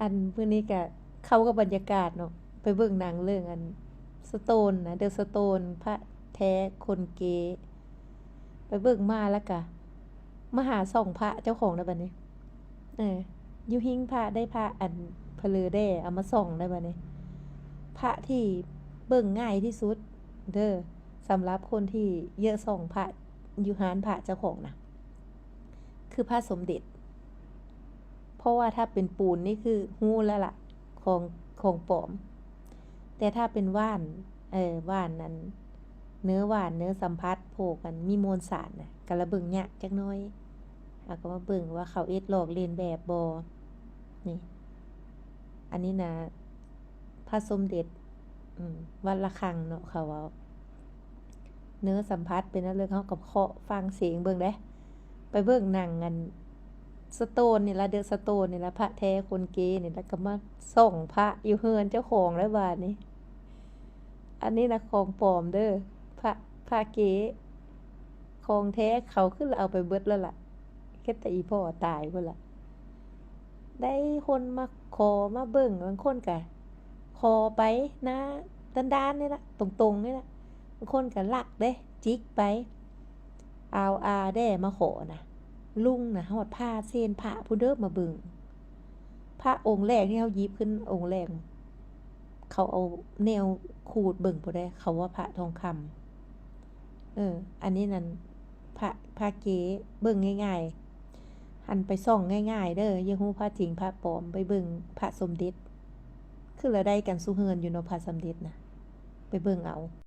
ອັນມື້ນີ້ກະເຂົ້າກັບບັນຍາກາດເນາະ ໄປເບິ່ງໜັງເລື່ອງອັນ Stone ນະ The Stone ພະແທ້ຄົນເກ ໄປເບິ່ງມາແລ້ວກະມາຫາສ່ອງພະເຈົ້າຂອງແລ້ວບັດນີ້. ເອີ ຢູ່ຫິ້ງພະໄດ້ພະອັນພະເລີແດ່ ເອົາມາສ່ອງໄດ້ບັດນີ້. ພະທີ່ເບິ່ງງ່າຍທີ່ສຸດເດີ ສຳລັບຄົນທີ່ເຍາະສ່ອງພະຢູ່ຮ້ານພະເຈົ້າຂອງນະ ຄືພະສົມເດັດ. ເພາະວ່າຖ້າເປັນປູນນີ້ຄືຮູ້ແລ້ວລະ ຂອງ ຂອງປອມ. ແຕ່ຖ້າເປັນຫວ່ານ ເອີ ຫວ່ານນັ້ນ ເນື້ອຫວານ ເນື້ອສຳຜັດ ພວກອັນມີມວນສານນະ ກະລະເບິ່ງຍາກຈັກໜ້ອຍ. ເຮົາກໍມາເບິ່ງວ່າເຂົາເຮັດລອກລຽນແບບບໍ່. ນີ້ ອັນນີ້ນະ ພະສົມເດັດ ອືມ ວັດລະຄັງເນາະ ເຂົາເວົ້າ. ເນື້ອສຳຜັດເປັນອັນເລີກ ເຮົາກໍເຄາະຟັງສຽງເບິ່ງເດ້. ໄປເບິ່ງໜັງອັນ Stone ນີ້ລະ The Stone ນີ້ລະ ພະແທ້ຄົນເກນີ້ລະ ກໍມາສ່ອງພະຢູ່ເຮືອນເຈົ້າຂອງແລ້ວບາດນີ້. ອັນນີ້ນະຂອງປອມເດີ ພະ ພະເກ. ຂອງແທ້ເຂົາຄືລະເອົາໄປເບິດແລ້ວລະ ເຮັດແຕ່ອີ່ພໍ່ຕາຍພຸ້ນລະ. ໄດ້ຄົນມາຂໍມາເບິ່ງ ບາງຄົນກະຂໍໄປໜ້າດ້ານໆນີ້ລະ ຕົງໆນີ້ລະ. ບາງຄົນກະລັກເດ້ ຈິກໄປ ອາວອາແດ່ມາຂໍນະ. ລຸງນະຮອດຜ່າເຊນພະພຸ້ນເດີມາເບິ່ງ. ພະອົງແລກທີ່ເຮົາຫຍິບຂຶ້ນອົງແລກ ເຂົາເອົາແນວຂູດເບິ່ງພຸ້ນເດ້ ເຂົາວ່າພະທອງຄຳ. ເອີ ອັນນີ້ນັ້ນ ພະ ພະເກ ເບິ່ງງ່າຍໆ ອັນໄປສ່ອງງ່າຍໆເດີ ຢ່າຮູ້ພະຈິງພະປອມ. ໄປເບິ່ງພະສົມເດັດ ຄືລະໄດ້ກັນສູ່ເຮືອນຢູ່ເນາະ ພະສົມເດັດນະ ໄປເບິ່ງເອົາ.